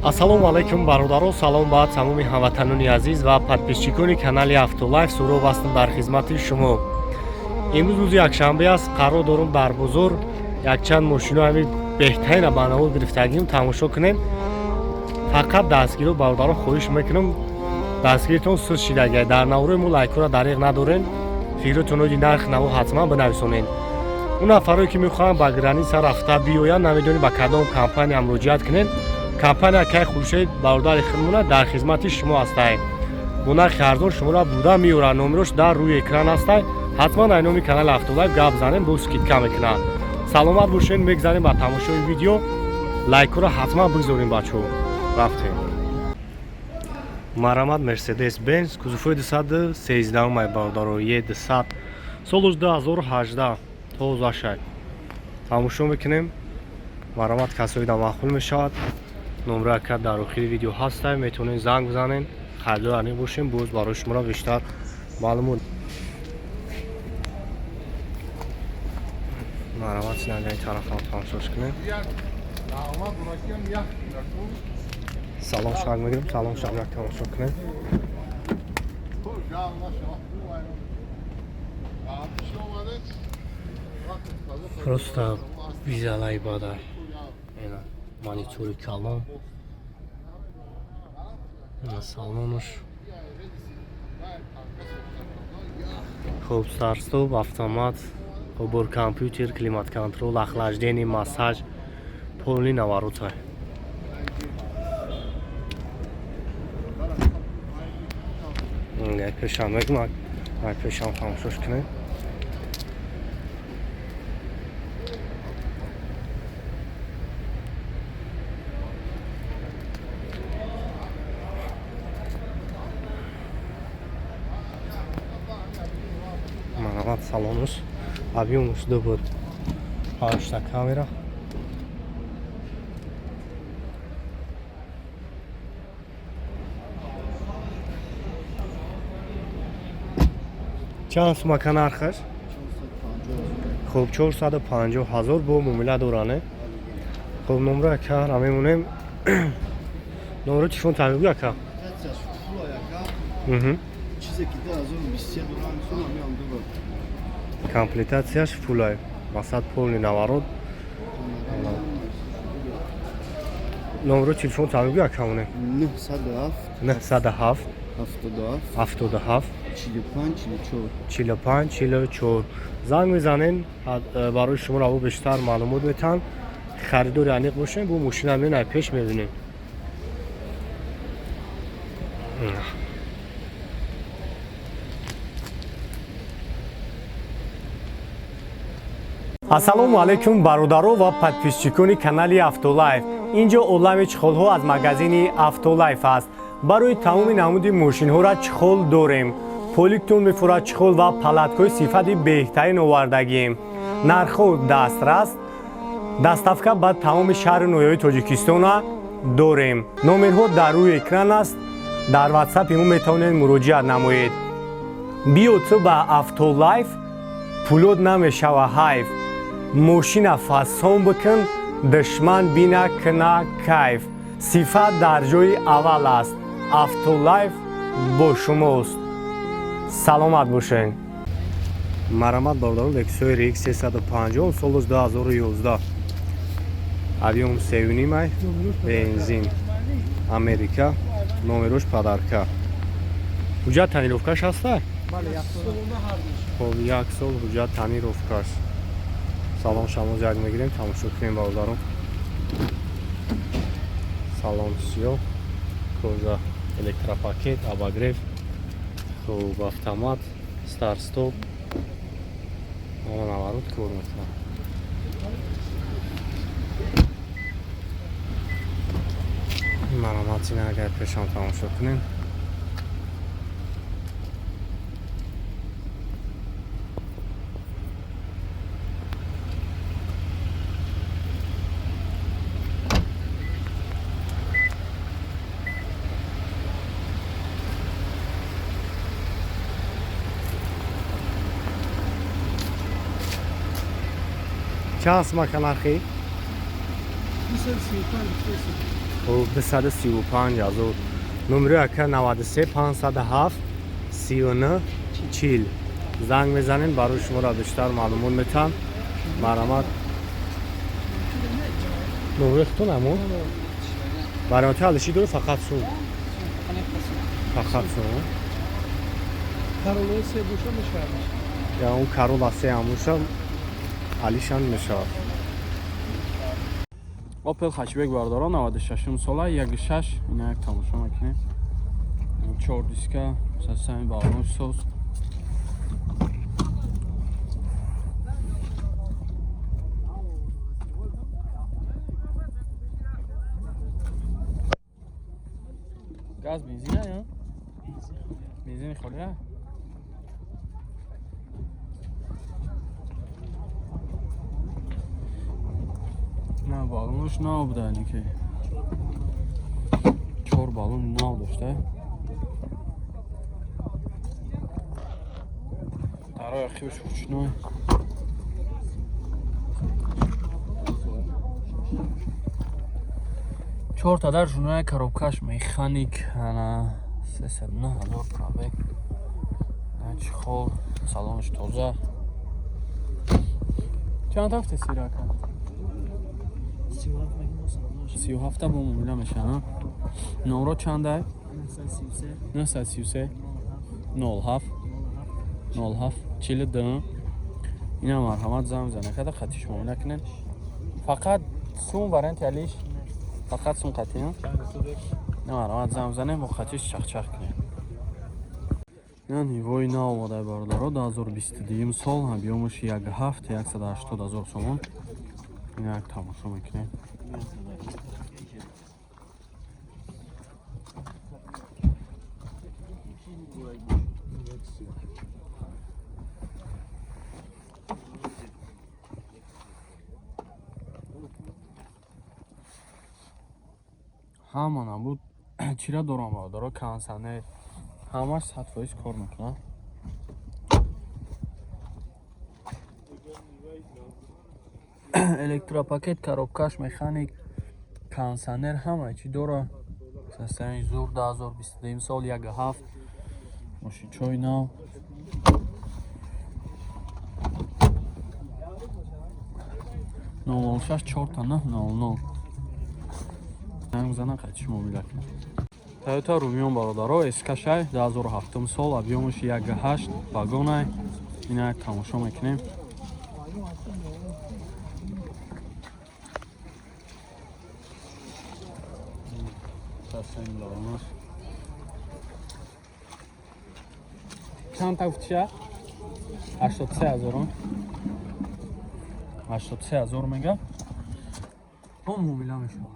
Ассалому алайкум, бародаро, салом ба тамоми ҳамватанони азиз ва подписчикони канали Автолайф. Суроб ҳастам дар хизмати шумо. Имрӯз рӯзи якшанбе аст, қарор дорум дар бозор якчанд мошино ҳами беҳтарина ба навор гирифтагим, тамошо кунем. Фақат дастгиро, бародаро, хоҳиш мекунам, дастгиритон суст шидагай. Дар наврои мо лайкҳоро дариғ надорен, фикротон оиди нарх наво ҳатман бинависонед. Он нафарое ки мехоҳанд ба граница рафта биёянд, намедонед ба кадом компания муроҷиат кунед, компания кай Хуршед бародари худмона дар хизмати шумо ҳастай. Бо нархи арзон шуморо буда меорад. Номерош дар рӯи экран ҳастай. Ҳатман ай номи канали Автолайф гап занем, бо скидка мекунад. Саломат бошед, мегзанем ба тамошои видео. Лайкҳоро ҳатман бигзорем, бачаҳо. Рафтем. Марамат, Мерседес Бенз, кузовҳои 213 май, бародаро, е 200, солуш 2018, тозашай. Тамошо мекунем. Марамат, касои да маъқул мешавад. Номраи ака дар охири видео ҳастай, метавонед занг бизанед, харидор аниқ бошем, боз барои шуморо бештар маълумот. Марамат, синагаи тарафам тамошош кунем. Салом шак мегирем, салом шак як тамошо кунем. Просто визалаи бадай. Ена монитори калон. Салонош. Хуб, старт-стоп, автомат, бор компютер, климат-контроль, охлаждение, массаж, полный наворотай. Як пешам мегум, як пешам тамошош кунем. Марҳамат, салонуш объёмуш ду буд, панҷта камера. Чанд сумака нархаш? Хуб, 450 ҳазор, бо муомила доране. Хуб, номро ака мемонем, номро телефон тамигӯ ака. Чизе ки 2023 дорам, меам дубар. Комплектацияш фулай, масад полный наворот. Номро телефон тамигӯ акамоне. 907 907 77 77 45 44. 45 44 занг мезанен, барои шумо раво бештар маълумот метаҳанд. Харидори аниқ бошем, бо мошина менай пеш мебинем. Ассалому алайкум, бародаро ва подписчикони канали Автолайф. Инҷо олами чехолҳо аз магазини Автолайф аст. Барои тамоми намуди мошинҳоро чехол дорем. Поликтон мефурад, чехол ва палаткаҳои сифати беҳтарин овардагием. Нархҳо дастрас, доставка ба тамоми шаҳру ноҳияҳои Тоҷикистона дорем. Номерҳо дар рӯи экран аст, дар ватсапи мо метавонед муроҷиат намоед. Биё ту ба Автолайф, пулот намешава ҳайф. Мошина фасон бикун, душман бина кина кайф. Сифат дар ҷои аввал аст, Автолайф бо шумост. Саломат бошед. Марамат, бародарон, Лексуси RX 350, солус 2011, объём 3,5, бензин, Америка, номерош подарка. Ҳуҷҷат тонировкаш ҳаста? Хоб, як сол ҳуҷҷат тонировкаш. Салон шамоз як мегирем, тамошо кунем, бародарон. Салон сиёҳ, кожа, электропакет, обогрев, хуб, автомат, старт стоп, ама наворот кор мекунад. Марамат, ина агар пешам тамошо кунем. Чанд сумака нархи? 235. Хуб, 235 ҳазор. Номери ака 93 507 39 40. Занг мезанем, барои шуморо бештар маълумот метаҳам. Марҳамат. Номери худтон ҳамон? Варианти алиши дорӣ, фақат сум? Фақат сум. Каролаи се боша мешавад. Я он Карола се ҳамоша алишам мешавад. Опел хэтчбек, бародарон, 96 сола, 1,6. Ина як тамошо мекунем. Чор диска, системи баллон соз. Газ, бензин я? Бензини холия? На, баллонаш нав буда, ки чор баллон нав дошта. Дарои ахивш ручной. Чорта дар жунаи, коробкаш механик. Ана 309 000 пробег. Чехол, салонаш тоза. Чанд ҳафта сирака? 37 бо муомила мешавад. Номро чандай? 933 07 07 42. Ина марҳамат, занг бизанед, када қатиш муомила кунед. Фақат сум варианти алиш, фақат сум қатӣ. Ина марҳамат, занг бизанед, бо қатиш чахчах кунед. Ина Нивои нав омадаи, бародаро, 2022 сол, объёмаш 1,7, 180 ҳазор сомон. Ина як тамошо мекунем. Ҳама набуд чира дорам, бародаро, кондитсионер, ҳамаш 100% кор мекунад. Электропакет, коробкаш механик, кондитсионер, ҳама чӣ дора. Состояние зур, 2022 сол, 1,7, мошинчои нав. 006 чорта нӯҳ нол нол. Занг бизанам, қатиш муомила кунам. Тойота Румион, бародаро, эскашай, 2007 сол, объёмаш 1,8, вагонай. Ина як тамошо мекунем. Состояние баллонаш. Чанд та гуфтиша? 83 ҳазорон. 83 ҳазор мега. Бо муомила мешавад.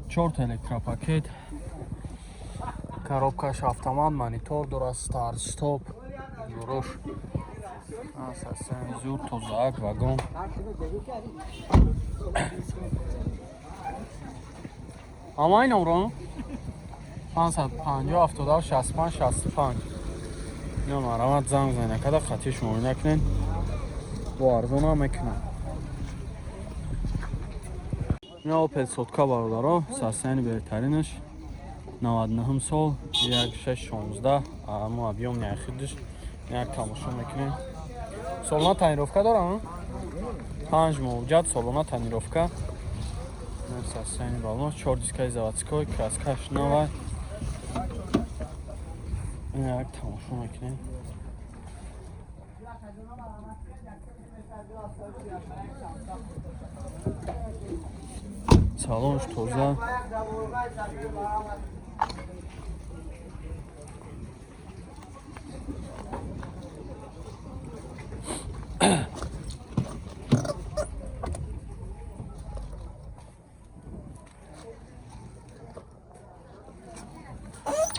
Чорта электропакет, коробкаш автомат, монитор дорад, старт стоп, юрош асасан зур, тозаак, вагон. Ама ин номро 550 77 65 65. Ина марҳамат, занг занед, када қатиш муоина кунед, бо арзонам мекунам. Ина Опел сотка, бародаро, состояние беҳтаринаш, 99 сол, 1616, амо объём неахидиш. Як тамошо мекунем. Солона тонировка дорам, 5 моҳ ҷад солона тонировка. Состояние баллон, чор дискаи заводской, краскаш навай. Як тамошо мекунем. Салонш тоза.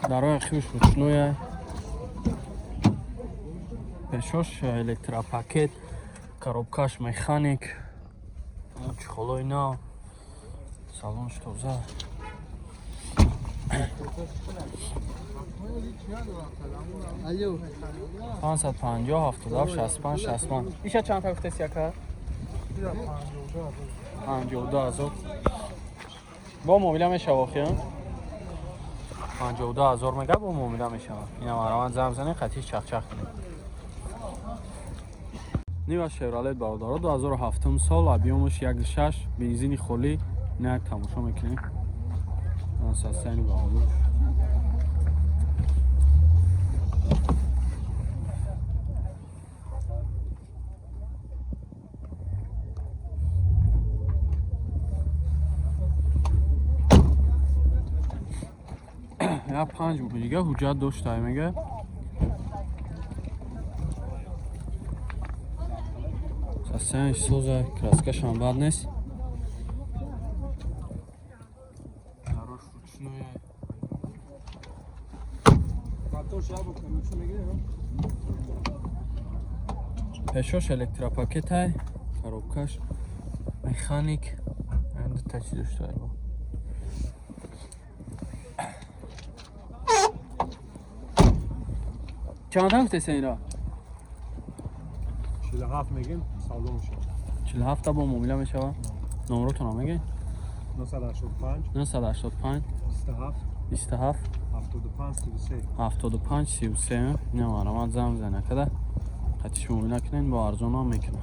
Дарои хиш ручной. Пешош электропакет, коробкаш механик, чехолои нав, салонш тоза. Алло. 550 77 65 65. Иша чанд та гуфтеси, ака? 52 000. Бо муомила мешава охи? 52 000 мега, бо муомила мешава. Ина марамат занг бизанед, қатиш чахчах кунед. Нива Шевролет, бародаро, 2007 сол, объёмаш 1,6, бензини холӣ. Ина як тамошо мекунем состояние бародар. Я 5 моҳ дига ҳуҷҷат дошта, мега. Состояние соза, краскашам бад нест. Хорош, ручной. Мотор шабо камчу мегирем. Пешош электропакетай, коробкаш механик, дута чи дошта бо. Чанд гуфтеса ира? 47 мегем, савдо мешавад. 47 бо муомила мешава. Номротона мегӯед? 985 985 27 27 75 33. 75 33. Ина марамат занг бизанед, када қатиш муомила кунед, бо арзонам мекунад.